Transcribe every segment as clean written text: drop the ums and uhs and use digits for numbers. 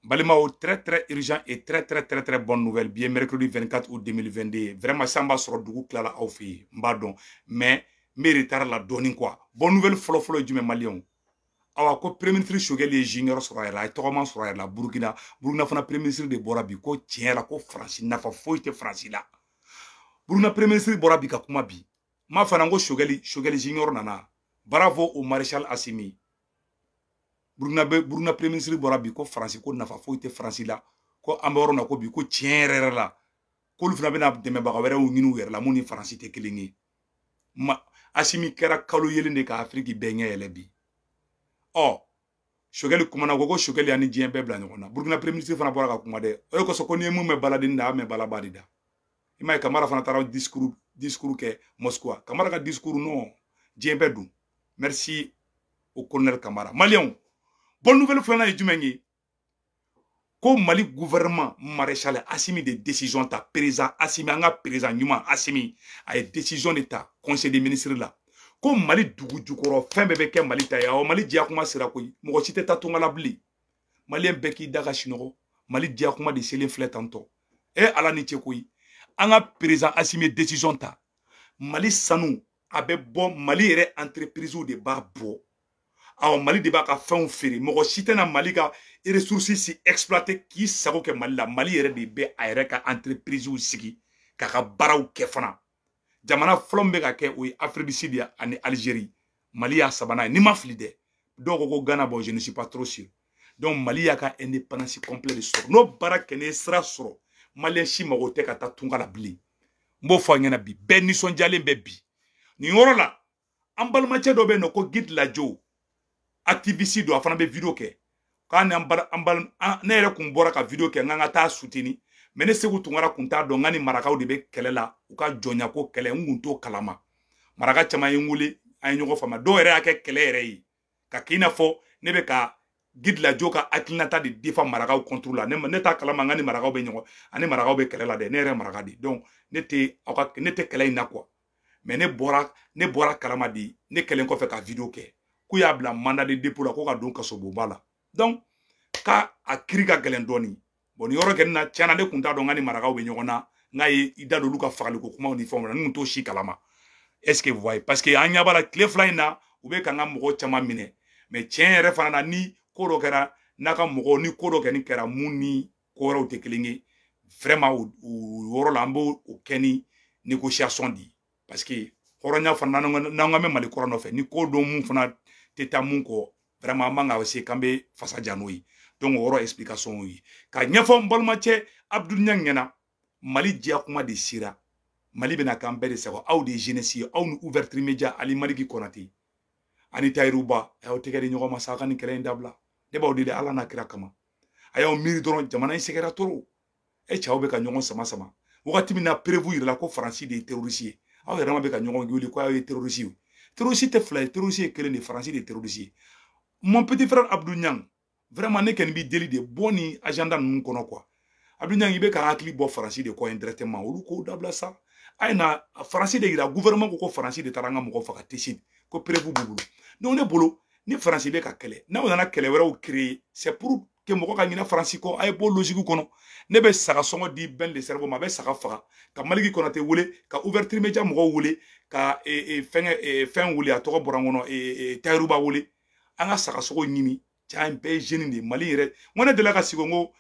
Balimaw, très très urgent et très très très très bonne nouvelle. Bien mercredi 24 août 2022. Vraiment, sisan b'a sɔrɔ dugu tilala aw fɛ yen, n b'a dɔn, mais n bɛ retard la dɔɔni quoi. Bonne nouvelle fɔlɔ fɔlɔ ye jumɛn, maliyɛnw? Awa, ko premier ministre Choguel ye junior sɔrɔ a yɛrɛ la, a ye tɔgɔma sɔrɔ a yɛrɛ la Burukina. Burukina fana premier ministre de bɔra bi ko tiɲɛ la, ko Faransi nafa foyi tɛ Faransi la. Burukina premier ministre bɔra bi ka kuma bi. N m'a fana ko Choguel junior nana. Bravo au maréchal Assimi. Burukina bɛ, Burukina premier ministre bɔra bi ko Faransi, ko nafa foyi tɛ Faransi la, ko an bɛ yɔrɔ min na ko bi, ko tiɲɛ yɛrɛ yɛrɛ la, k'olu fana bɛna dɛmɛbaga wɛrɛw ɲini u yɛrɛ la mun ni Faransi tɛ kelen ye. Ma Assimi kɛra kalo yelen de ka Afiriki bɛɛ ɲɛ yɛlɛ bi. Ɔ, Choguel kumana, ko Choguel y'an ni diɲɛ bɛɛ bila ɲɔgɔn na. Burukina premier ministre fana bɔra ka kuma dɛ. O de kosɔn ko n'i ye mun mɛn baladen da, a mɛn balaba de da. I m'a ye, Kamara fana taara discours kɛ Moscou. Kamara ka discours, non, diɲɛ bɛɛ dun. Merci au colonel Kamara. Maliyɛnw, bonne nouvelle filanan ye jumɛn ye? Ko Mali gouvernement, maréchal Assimi de décision ta. Président Assimi, an ka président ɲuman Assimi, a ye décision de ta conseil des ministres la ko Mali dugu jukɔrɔ fɛn bɛɛ bɛ kɛ Mali ta ye. Awɔ, Mali diya kuma sera koyi, mɔgɔ si tɛ taa tunga la bilen. Maliyɛn bɛɛ k'i da ka sunɔgɔ, Mali diya kuma de selen filɛ tantɔ. E Ala ni ce koyi, an ka président Assimi ye décision ta. Mali sanu a bɛ bɔ, Mali yɛrɛ entreprise de b'a bɔ. Awɔ, Mali de b'a ka fɛnw feere, mɔgɔ si tɛna Mali ka ressources si exploiter k'i sago kɛ Mali la. Mali yɛrɛ de bɛ a yɛrɛ ka entreprise sigi k'a ka baaraw kɛ fana. Jamana fɔlɔ min bɛ ka kɛ, o ye Afrique du Sud ani Algérie. Mali y'a sabanan ye ni ma fili dɛ. Dɔw ko ko Ghana, bon, je ne suis pas trop sûr. Donc Mali y'a ka indépendance complète de sɔrɔ. N'o baara kɛ, ne ye sira sɔrɔ, maliyɛn si mago tɛ ka taa tunga la bilen. N b'o fɔ aw ɲɛna bi, bɛɛ nisɔndiyalen bɛ bi nin yɔrɔ la. An balimacɛ dɔ bɛ yen nɔ ko Guide Lajo, activiste don, a fana bɛ vidéo kɛ k'a ni an an ne yɛrɛ kun bɔra ka vidéo kɛ n k'an ka taa soutenir. Mais ne Segu Tunkara kun t'a dɔn n ka ni marakaw de bɛ kɛlɛ la, u ka jɔnya ko kɛlɛ, n kun t'o kalama. Maraka caman ye n wele, an ye ɲɔgɔn faamuya. Dɔw yɛrɛ y'a kɛ kɛlɛ yɛrɛ ye ka k'i n'a fɔ ne bɛ ka Guide Lajo ka hakilinata de défend marakaw contre la. Ne t'a kalama n ka ni marakaw bɛ ɲɔgɔn ani marakaw bɛ kɛlɛ la dɛ. Ne yɛrɛ maraka de, donc ne tɛ aw ka, ne tɛ kɛlɛ in na quoi. Mais ne bɔra kalama de ne kɛlen kɔfɛ ka vidéo kɛ k'u y'a bila mandat de dépôt la, ko ka don kasobonba la. Donc k'a a kiri ka gɛlɛn dɔɔni. Bon, nin yɔrɔ kɛni na, tiɲɛna, ne kun t'a dɔn n ka ni marakaw bɛ ɲɔgɔn na. N k'a ye i da don olu ka fagaliko kumaw ni fɛnw na, n kun t'o si kalama. Est ce que vous voyez? Parce que an ɲɛ b'a la tile 2 in na, u bɛ k'an ka mɔgɔw caman minɛ. Mais tiɲɛ yɛrɛ fana na, ni ko dɔ kɛra n'a ka mɔgɔw ni ko dɔ kɛni kɛra mun ni ko wɛrɛw tɛ kelen ye, vraiment, o yɔrɔ la, an b'o kɛ ni négociation di, parce que hɔrɔnya fana, n'an ka mɛn Mali kɔrɔ nɔfɛ ni ko dɔ mun fana tɛ taa mun kɔ, vraiment, an man ka se k'an bɛ fasa ja n'o ye. Donc o yɔrɔ explication ye ka ɲɛfɔ n balimacɛ Abdul Ɲang ɲɛna. Mali diya kuma de sera, Mali bɛna k'an bɛɛ de sago. Aw de ye jeunesse ye, aw ni Ouverture Média, Ali Maliki Konate ani Tayiruba, a y'aw tɛgɛ di ɲɔgɔn ma sa, a ka nin kɛlɛ in dabila. Ne b'aw deli Ala n'a kira kama, a y'aw miiri dɔrɔn, jamana in sɛgɛrɛ trop. E cɛw bɛ ka ɲɔgɔn sama sama wagati min na, preuve yirala ko Faransi de ye terroriste ye, aw yɛrɛ ma bɛ ka ɲɔgɔn wele ko aw ye terroriste ye. Terroriste tɛ fila ye, terroriste ye kelen de, Faransi de ye terroriste ye. Mon petit frère Abdou Niang, vraiment, ne kɔni b'i deli de, bɔ ni agenda ninnu kɔnɔ quoi. Abdou Niang, i bɛ ka hakili bɔ Faransi de kɔ indirectement, olu k'o dabila sa. A ye na Faransi de yira, gouvernement ko ko Faransi de taara an ka mɔgɔ faga Tessit, ko preuve b'u bolo. Donc ne bolo, ni Faransi bɛ ka kɛlɛ, n'aw nana kɛlɛ wɛrɛw créer, c'est pour que mɔgɔ ka ɲinɛ Faransi kɔ. A ye bɔ logique kɔnɔ. Ne bɛ saga sɔngɔ di Ben le cerveau ma, a bɛ saga faga ka Maliki Konate wele, ka Ouverture Média mɔgɔw wele, ka fɛngɛ fɛn wele, a tɔgɔ bɔra n kɔnɔ, Tayiruba wele, an ka saga sogo ɲimi. Cɛ, an bɛɛ ye jeune de ye Mali yɛrɛ. N ko ne delila ka sigi, n ko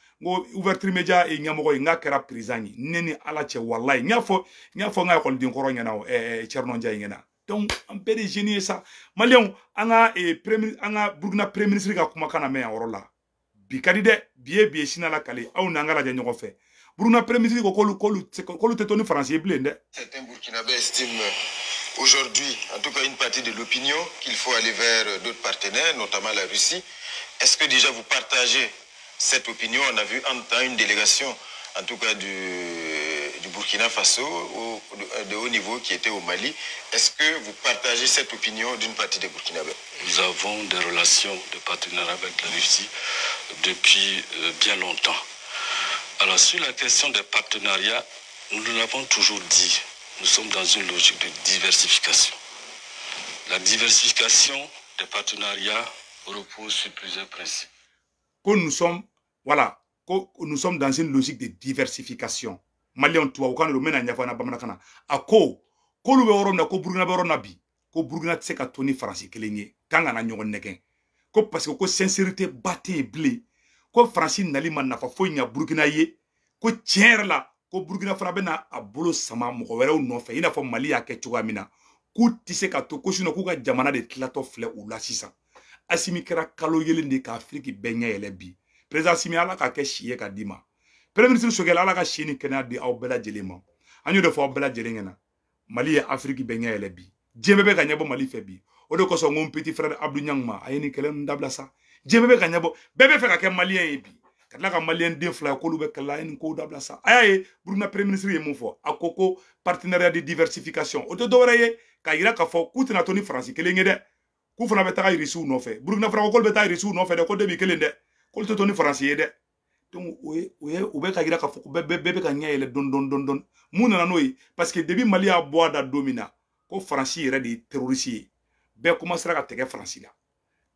Ouverture Média ɲɛmɔgɔ ye, n k'a kɛra président ye. Ne ni Ala cɛ, walayi, n y'a fɔ n ka ekɔliden kɔrɔ ɲɛna, o Thierno Ndiaye ɲɛna. Donc an bɛɛ de jeune ye sa. Maliyɛnw, an ka premier, an ka Burukina premier ministre ka kumakan na mɛn yan yɔrɔ la bi ka di dɛ. Bi ye bi ye, sini ala kale, aw n'an ka lajɛ ɲɔgɔn fɛ. Burukina premier ministre ko k'olu tɛ to ni Faransi ye bilen dɛ. Certains Burkinabés estiment aujourd'hui, en tout cas une partie de l'opinion, qu'il faut aller vers d'autres partenaires, notamment la Russie. Est-ce que déjà vous partagez cette opinion? On a vu en temps une délégation, en tout cas du Burkina Faso, de haut niveau qui était au Mali. Est-ce que vous partagez cette opinion d'une partie des Burkinabés? Nous avons des relations de partenariat avec la Russie depuis bien longtemps. Alors sur la question des partenariats, nous l'avons toujours dit, nous sommes dans une logique de diversification. La diversification des partenariats repose sur plusieurs principes. Que nous sommes Voilà, ko nous sommes dans une logique de diversification. Malien tubabukan de don, n bɛna ɲɛfɔ an na bamanankan na. A ko k'olu bɛ yɔrɔ min na, ko Burukina bɛ yɔrɔ min na bi, ko Burukina tɛ se ka to ni Faransi kelen ye, k'an kana ɲɔgɔn nɛgɛn. Ko parce que ko sincérité ba tɛ yen bilen, ko Faransi nali ma nafa foyi ɲa Burukina ye, ko tiɲɛ yɛrɛ la ko Burukina fana bɛna a bolo sama mɔgɔ wɛrɛw nɔfɛ, i n'a fɔ Mali y'a kɛ cogoya min na, k'u tɛ se ka to ko sinon k'u ka jamana de tilatɔ filɛ u la sisan. Assimi kɛra kalo yelen de ka Afiriki bɛɛ ɲɛ yɛlɛ bi. Président Assimi, Ala ka kɛ si ye ka d'i ma. Premier ministre Choguel, Ala ka si ni kɛnɛya di aw bɛɛ lajɛlen ma. An y'o de fɔ aw bɛɛ lajɛlen ɲɛna. Mali ye Afiriki bɛɛ ɲɛ yɛlɛ bi. Diɲɛ bɛɛ bɛ ka ɲɛbɔ Mali fɛ bi. O de kosɔn n ko n petit frère Abdou Niang ma, a ye nin kɛlɛ ninnu dabila sa. Diɲɛ bɛɛ bɛ ka ɲɛbɔ, bɛɛ bɛ fɛ ka kɛ malien ye bi. Ka tila ka malien den fila ye k'olu bɛ kɛlɛ la, a ye nin kow dabila sa. A y'a ye Burukina premier ministre ye mun fɔ? A ko ko partenariat de diversification. O tɛ dɔwɛrɛ ye k'a yira k'a fɔ k'u tɛna to ni Faransi kelen ye dɛ. K'u fana bɛ taga Irisiw nɔfɛ. Burukina fana ko k'olu bɛ taa Irisiw nɔfɛ dɛ, ko debi kelen dɛ. K'olu tɛ to ni Faransi ye dɛ. Donc o ye u bɛ ka yira k'a fɔ ko bɛɛ bɛ ka ɲɛ yɛlɛ dɔɔni dɔɔni dɔɔni dɔɔni. Mun nana n'o ye? Parce que depuis Mali y'a bɔ a da don min na ko Faransi yɛrɛ de ye terroriste ye, bɛɛ commencera ka tɛgɛ Faransi la.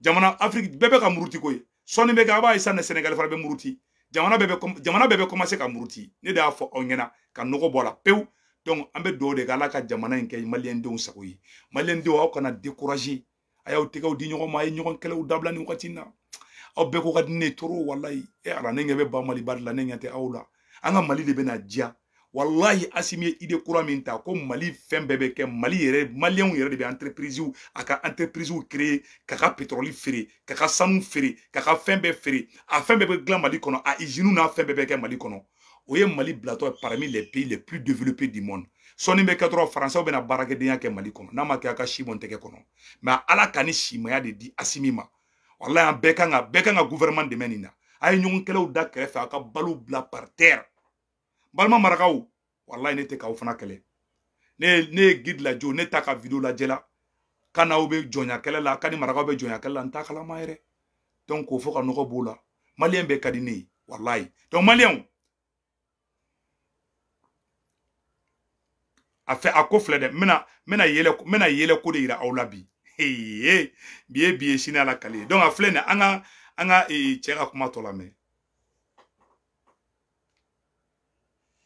Jamana Afrique bɛɛ bɛ ka muruti ko ye. Sɔnni bɛ kɛ, a b'a ye sisan Sénégal fana bɛ muruti. Jamana bɛɛ bɛ commencer ka muruti. Ne de y'a fɔ aw ɲɛna ka nɔgɔ bɔ a la pewu. Donc an bɛ dugawu de kɛ Ala ka jamana in kɛ maliyɛn denw sago ye. Maliyɛn denw, aw kana décourager. A y'aw tɛgɛw di ɲɔgɔn ma, a ye ɲɔgɔn kɛlɛw dabila nin wagati in na. Aw bɛɛ ko ka di ne ye trop walayi. E Ala, ne ɲɛ bɛ ba Mali ba de la, ne ɲɛ tɛ aw la. An ka Mali de bɛna diya. Wallahi Assimi ye idée kura min ta ko Mali fɛn bɛɛ bɛ kɛ Mali yɛrɛ, maliyɛnw yɛrɛ de bɛ entreprise, a ka entreprise créer, k'a ka pétrole feere, k'a ka sanu feere, k'a ka fɛn bɛɛ feere, a fɛn bɛɛ bɛ dilan Mali kɔnɔ, a usine n'a fɛn bɛɛ bɛ kɛ Mali kɔnɔ. O ye Mali bilatɔ parmi les pays les plus développés du monde. Sɔnni bɛ kɛ dɔrɔn Faransɛw bɛna baarakɛdenya kɛ Mali kɔnɔ, n'a ma kɛ a ka si bɔn tɛgɛ kɔnɔ. Mais Ala ka ni simaya de di Assimi ma. Wallahi an bɛɛ kan ka gouvernement dɛmɛ nin na. A ye ɲɔgɔn kɛlɛw da kɛrɛfɛ, a ka balo bila par terre. Balima marakaw, wallahi ne tɛ k'aw fana kɛlɛ. Ne ye guide lajɔ, ne t'a ka vidéo lajɛ la. Kan n'aw bɛ jɔnya kɛlɛ la, kan ni marakaw bɛ jɔnya kɛlɛ la, n t'a kalama yɛrɛ. Donc k'o fɔ ka nɔgɔ b'o la. Malien bɛɛ ka di ne ye, wallahi. Donc maliyɛnw, a fɛ a ko filɛ dɛ, n bɛna yɛlɛ ko de yira aw la bi. Hey, bi ye bi ye, sini Ala kale. Donc a filɛ nin, an ka cɛ ka kuma tɔ lamɛn.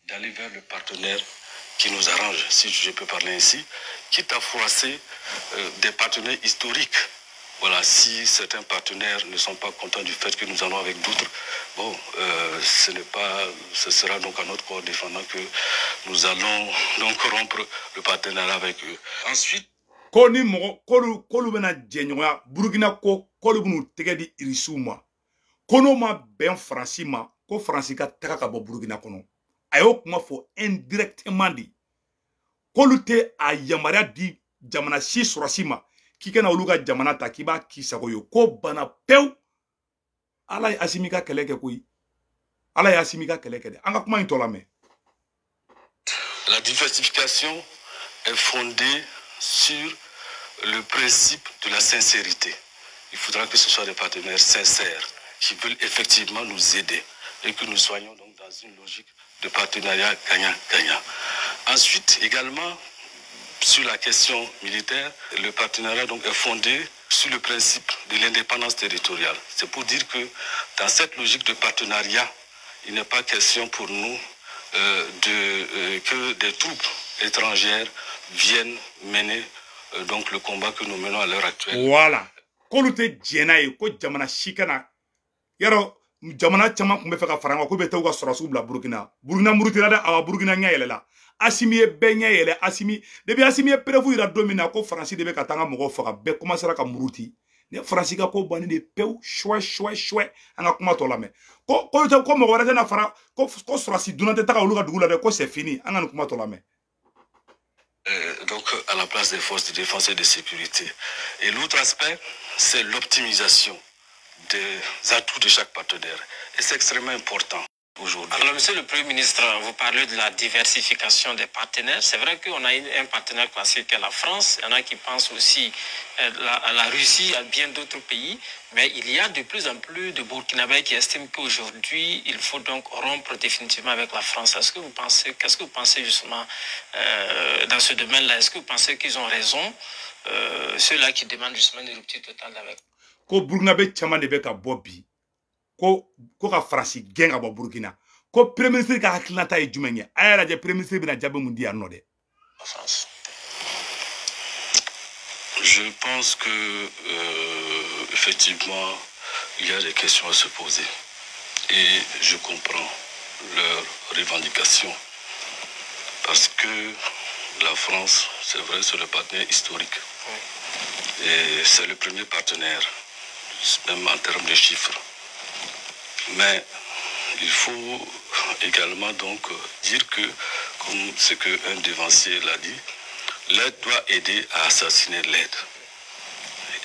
D'aller vers le partenaire qui nous arrange, si je peux parler ainsi, quitte à froisser des partenaires historiques. Voilà, si certains partenaires ne sont pas contents du fait que nous allons avec d'autres, bon, ce n'est pas, ce sera donc à notre corps défendant que nous allons donc rompre le partenariat avec eux. Ensuite, ko ni mɔgɔ k'olu bɛna jɛɲɔgɔnya Burukina ko k'olu bɛn'u tɛgɛ di Irisiw ma, ko n'o ma bɛn Faransi ma, ko Faransi ka taga ka bɔ Burukina kɔnɔ. A y'o kuma fɔ indirectement de, k'olu tɛ a yamaruya di jamana si sɔrɔsi ma k'i kana olu ka jamana ta k'i b'a k'i sago ye. Ko banna pewu. Ala ye Assimi ka kɛlɛ kɛ koyi. Ala ye Assimi ka kɛlɛ kɛ dɛ. An ka kuma in tɔ lamɛn. La diversification est fondée sur le principe de la sincérité. Il faudra que ce soit des partenaires sincères qui veulent effectivement nous aider et que nous soyons donc dans une logique de partenariat gagnant-gagnant. Ensuite, également, sur la question militaire, le partenariat donc est fondé sur le principe de l'indépendance territoriale. C'est pour dire que dans cette logique de partenariat, il n'est pas question pour nous que des troupes étrangères viennent mener donc le combat que nous menons à l'heure actuelle. Voilà. K'olu tɛ diɲɛ n'a ye ko jamana si kana yarɔ, jamana caman tun bɛ fɛ ka fara an kan k'u bɛ taa u ka sɔrɔdasiw bila Burukina. Burukina murutila dɛ, awa Burukina ɲɛ yɛlɛla. Assimi ye bɛɛ ɲɛ yɛlɛ. Assimi depuis Assimi ye preuve yira don min na ko Faransi de bɛ ka taa an ka mɔgɔw faga, bɛɛ commencera ka muruti. Ne Faransi ka ko bannen de pewu, chouɛ chouɛ chouɛ. An ka kuma tɔ lamɛn. Ko ko ko mɔgɔ wɛrɛ tɛna fara, ko sɔrɔdasi dunan tɛ taga olu ka dugu la dɛ, ko c'est fini. An ka nin kuma tɔ lamɛn. Donc à la place des forces de défense et de sécurité. Et l'autre aspect, c'est l'optimisation des atouts de chaque partenaire. Et c'est extrêmement important aujourd'hui. Alors, Monsieur le Premier ministre, vous parlez de la diversification des partenaires. C'est vrai qu'on a un partenaire classique qui est la France. Il y en a qui pensent aussi à la Russie, à bien d'autres pays. Mais il y a de plus en plus de Burkinabés qui estiment qu'aujourd'hui, il faut donc rompre définitivement avec la France. Est-ce que vous pensez, qu'est-ce que vous pensez justement dans ce domaine-là? Est-ce que vous pensez qu'ils ont raison, ceux-là qui demandent justement une rupture totale avec? Ko Burkinabé caman de bɛ ka bɔ bi. Ko ka Faransi gɛn ka bɔ Burkina. Ko premier ministre ka hakilinata ye jumɛn ye? A y'a lajɛ premier ministre bɛna jaabi mun di yan nɔ dɛ. France. Je pense que effectivement il y a des questions à se poser et je comprends leurs revendications parce que la France, c'est vrai, c'est le partenaire historique. Oui. Et c'est le premier partenaire, même en termes de chiffres. Mais il faut également donc dire que, comme ce qu'un devancier l'a dit, l'aide doit aider à assassiner l'aide.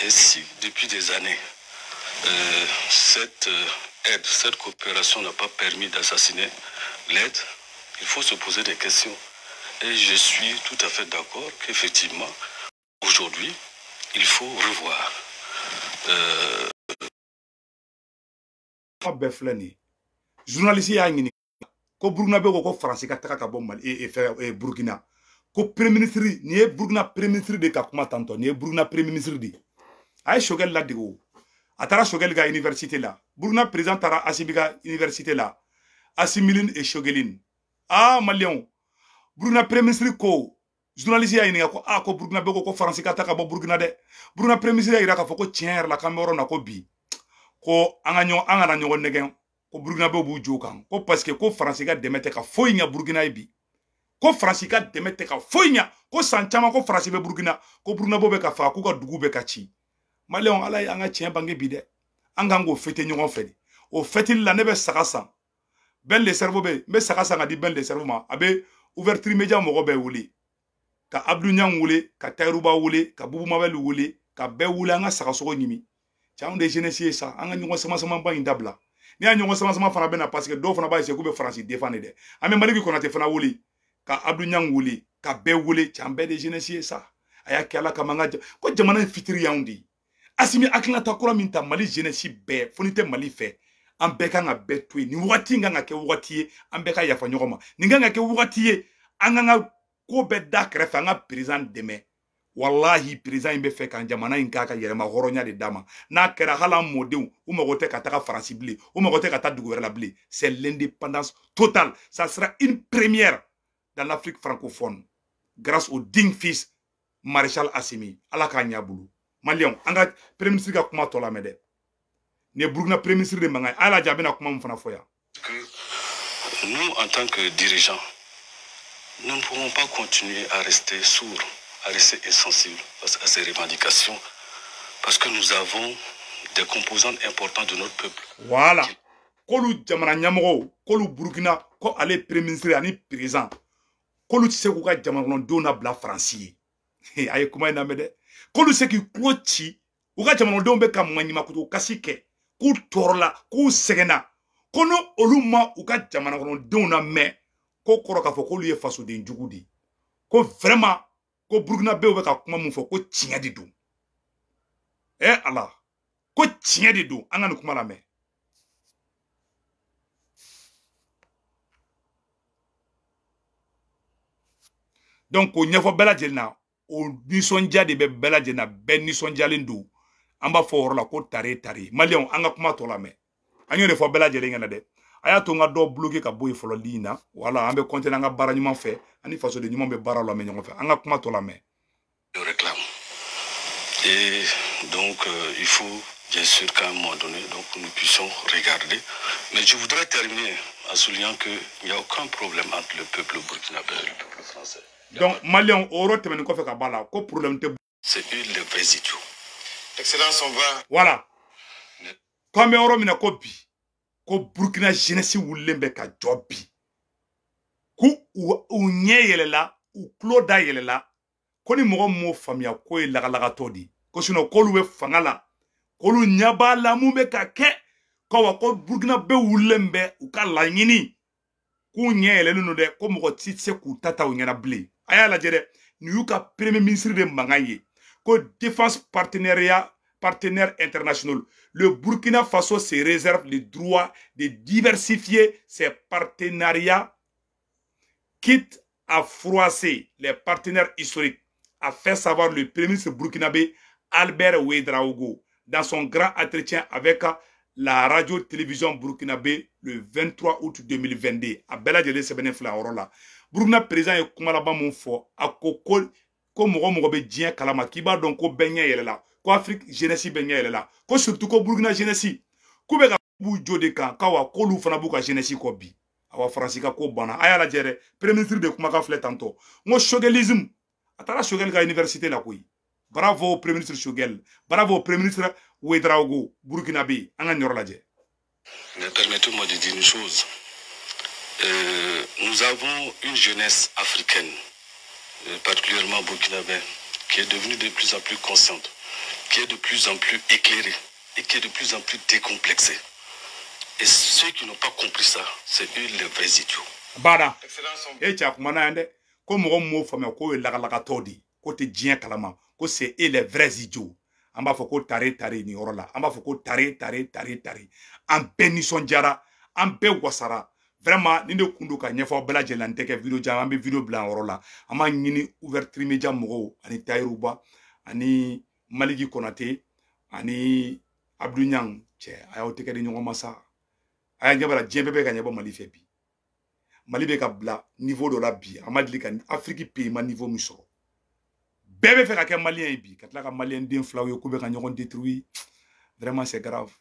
Et si, depuis des années, cette aide, cette coopération n'a pas permis d'assassiner l'aide, il faut se poser des questions. Et je suis tout à fait d'accord qu'effectivement, aujourd'hui, il faut revoir. Journaliste y'a ɲini ko Burkina bɛ ko Faransi ka taga ka bɔ Mali fɛ Burkina ko premier ministre nin ye Burkina premier ministre de ka kuma tantɔ nin ye Burkina premier ministre de ye. A ye Choguel ladege o, a taara Choguel ka université la. Burkina président taara Assimi ka université la, Assimiline et Chogueline. Ah maliyɛnw, Burkina premier ministre ko journaliste y'a ɲininka ko ah ko Burkina bɛ ko Faransi ka taga ka bɔ Burkina dɛ. Burkina premier ministre y'a yira k'a fɔ ko tiɲɛ yɛrɛ la k'an bɛ yɔrɔ min na ko bi ko an kana ɲɔgɔn nɛgɛn ko Burkina bɛ b'u jo kan ko parce que ko Faransi ka dɛmɛ tɛ ka foyi ɲɛ Burkina ye bi, ko Faransi ka dɛmɛ tɛ ka foyi ɲɛ, ko san caman ko Faransi bɛ Burkina, ko Burkina bɛ ka faga, k'u ka dugu bɛ ka ci. Maliyɛnw, ala ye an ka tiɲɛ bange bi dɛ, an kan k'o fêter ɲɔgɔn fɛ de. O fêtili la ne bɛ saga san, Ben le cerveau bɛ, n bɛ saga san ka di Ben le cerveau ma, a bɛ ouverture média mɔgɔ bɛɛ wele, ka Abdou Niang wele, ka Tayiruba wele, ka Bubu Mabel wele, ka bɛɛ wele an ka sagasogo ɲimi. Cɛ anw de ye jeunesse ye sa, an ka ɲɔgɔn sama samaba in dabila. N'i y'a ɲɔgɔn sama sama fana bɛ na parce que dɔw fana b'a essayer k'u bɛ Faransi défendre dɛ. An bɛ Maliki Konate fana wele, ka Abdou Niang wele, ka bɛɛ wele, cɛ an bɛɛ de ye jeunesse ye sa. A y'a kɛ ala kama an ka ko jamana in fitiri y'anw de ye. Assimi hakilinata kura min ta Mali jeunesse bɛɛ, fo n'i tɛ Mali fɛ, an bɛɛ kan ka bɛɛ to yen. Nin wagati in kan ka kɛ wagati ye an bɛɛ ka yafa ɲɔgɔn ma. Nin kan ka kɛ wagati ye an kan ka ko bɛɛ da kɛrɛfɛ, an ka président dɛmɛ. Wallahi président in bɛ fɛ ka jamana in k'a ka yɛrɛma hɔrɔnya de d'a ma. N'a kɛra hali an mɔdenw, u mago tɛ ka taga Faransi bilen, u mago tɛ ka taa dugu wɛrɛ la bilen. C'est l'indépendance totale. Ça sera une première dans l'Afrique francophone grâce au digne fils Maréchal Assimi. Ala k'a ɲɛ a bolo. Maliyɛnw, an ka premier ministre ka kuma tɔ lamɛn dɛ. Nin ye Burkina premier ministre de mankan ye. A y'a lajɛ a bɛna kuma min fana fɔ yan. Nous, en tant que dirigeants, nous ne pouvons pas continuer à rester sourds, à rester insensibles face à ces revendications, parce que nous avons des composantes importantes de notre peuple. Voilà. K'olu jamana ɲɛmɔgɔw, k'olu Burkina, ko ale premier ministre ani président, k'olu tɛ se k'u ka jamana kɔnɔdenw labila Faransi ye. A ye kuma in lamɛn dɛ. K'olu se k'i tulo ci, u ka jamanadenw bɛ ka maɲumanko kasi kɛ, k'u tɔɔrɔla, k'u sɛgɛnna, ko n'o olu ma u ka jamana kɔnɔdenw lamɛn, ko kɔrɔ k'a fɔ k'olu ye fasoden jugu de ye. Ko vraiment ko Burkinabéw bɛ ka kuma mun fɔ ko tiɲɛ de don. Eh Ala, ko tiɲɛ de don, an ka nin kuma lamɛn. Donc o ɲɛfɔ bɛɛ lajɛlen na, o nisɔndiya de bɛ bɛɛ lajɛlen na, bɛɛ nisɔndiyalen don. An b'a fɔ o yɔrɔ la ko tare tare. Maliyɛnw, an ka kuma tɔ lamɛn. An y'o de fɔ bɛɛ lajɛlen ɲɛna dɛ. A y'a to n ka dɔw bloqué ka bɔ yen fɔlɔ ligne na. Voilà, an bɛ continuer an ka baara ɲuman fɛ, ani fasoden ɲuman bɛ baara lamɛn ɲɔgɔn fɛ. An ka kuma tɔ lamɛn. Le réclame. Et donc il faut bien sûr qu'à un moment donné, donc nous puissions regarder. Mais je voudrais terminer en soulignant qu'il n'y a aucun problème entre le peuple burkinabé et le peuple français. Donc Malien, o yɔrɔ tɛmɛnen kɔfɛ ka b'a la ko problème tɛ. C'est eux les vrais idiots. Excellence, on va. Voilà. K'an bɛ yɔrɔ min na ko bi, ko Burkina jeunesse wulilen bɛ ka jɔ bi, k'u u ɲɛ yɛlɛla, u tulo da yɛlɛla, ko ni mɔgɔ min m'o faamuya k'o ye lagalagatɔ de ye, ko sinon k'olu bɛ fanga la, k'olu ɲɛ b'a la mun bɛ ka kɛ, ko wa ko Burkina bɛɛ wulilen bɛ u ka laɲini, k'u ɲɛ yɛlɛlen don dɛ, ko mɔgɔ ti se k'u ta ta u ɲɛna bilen. A y'a lajɛ dɛ, nin y'u ka premier ministre de mankan ye, ko défense partenariat partenaires internationaux. Le Burkina Faso se réserve le droit de diversifier ses partenariats, quitte à froisser les partenaires historiques, a fait savoir le premier ministre burkinabé Albert Ouedraogo dans son grand entretien avec la radio télévision burkinabé le 23 août 2022. A bɛɛ lajɛlen sɛbɛnnen filɛ a yɔrɔ la. Burkina président ye kuma laban mun fɔ, a ko ko mɔgɔ mɔgɔ bɛ diɲɛ kalama, k'i b'a dɔn ko bɛɛ ɲɛ yɛlɛla, ko Afrique jeunesse bɛɛ ɲɛ yɛlɛla, ko surtout ko Burkina jeunesse k'u bɛ ka b'u jo de kan, k'awa k'olu fana b'u ka jeunesse kɔ bi. Awa Faransi ka ko banna. A y'a lajɛ dɛ, premier ministre de kumakan filɛ tantɔ. N ko choguelisme, a taara Choguel ka université la koyi. Bravo au premier ministre Choguel, bravo au premier ministre Ouedraogo burkinabé. An ka nin yɔrɔ lajɛ. Mais permettez-moi de dire une chose. Nous avons une jeunesse africaine, particulièrement burkinabé, qui est devenue de plus en plus consciente, qui est de plus en plus éclairée et qui est de plus en plus décomplexée. Et ceux qui n'ont pas compris ça, c'est eux les vrais idiots. Bada e cɛ, a kuma na yan dɛ, ko mɔgɔ min m'o faamuya, k'o ye lagalakatɔ de ye, k'o tɛ diɲɛ kalama, ko c'est eux les vrais idiots. An b'a fɔ ko tare tare nin yɔrɔ la, an b'a fɔ ko tare tare tare tare. An bɛɛ nisɔndiyara, an bɛɛ wasara vraiment. Nin de kun don ka ɲɛfɔ aw bɛɛ lajɛlen. An tɛ kɛ vidéo jan, an bɛ vidéo bila yɔrɔ la. An b'a ɲini Ouverture Média mɔgɔw ani Tayiruba ani Maliki Konate ani Abdou Niang cɛ, a y'aw tɛgɛ di ɲɔgɔn ma sa. A y'a ɲɛ b'a la, diɲɛ bɛɛ bɛ ka ɲɛbɔ Mali fɛ bi. Mali bɛ ka bila niveau dɔ la bi, a ma deli ka Afrique pays ma niveau min sɔrɔ. Bɛɛ bɛ fɛ ka kɛ malien ye bi, ka tila ka malien den filaw ye k'u bɛ ka ɲɔgɔn détruire. Vraiment, c'est grave.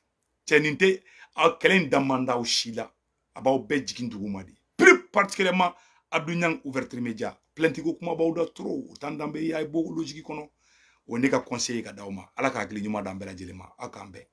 Cɛ, nin tɛ aw kɛlɛ in da man d'aw si la, a b'aw bɛɛ jigin dugu ma de. Plus particulièrement Abdou Niang, Ouverture Média, plainte ko kuma b'aw da trop, o t'an danbe ye. A ye bɔ logique kɔnɔ. O ye ne ka conseil ye ka d'aw ma. Ala ka hakili ɲuman d'an bɛɛ lajɛlen ma. Aw k'an bɛn.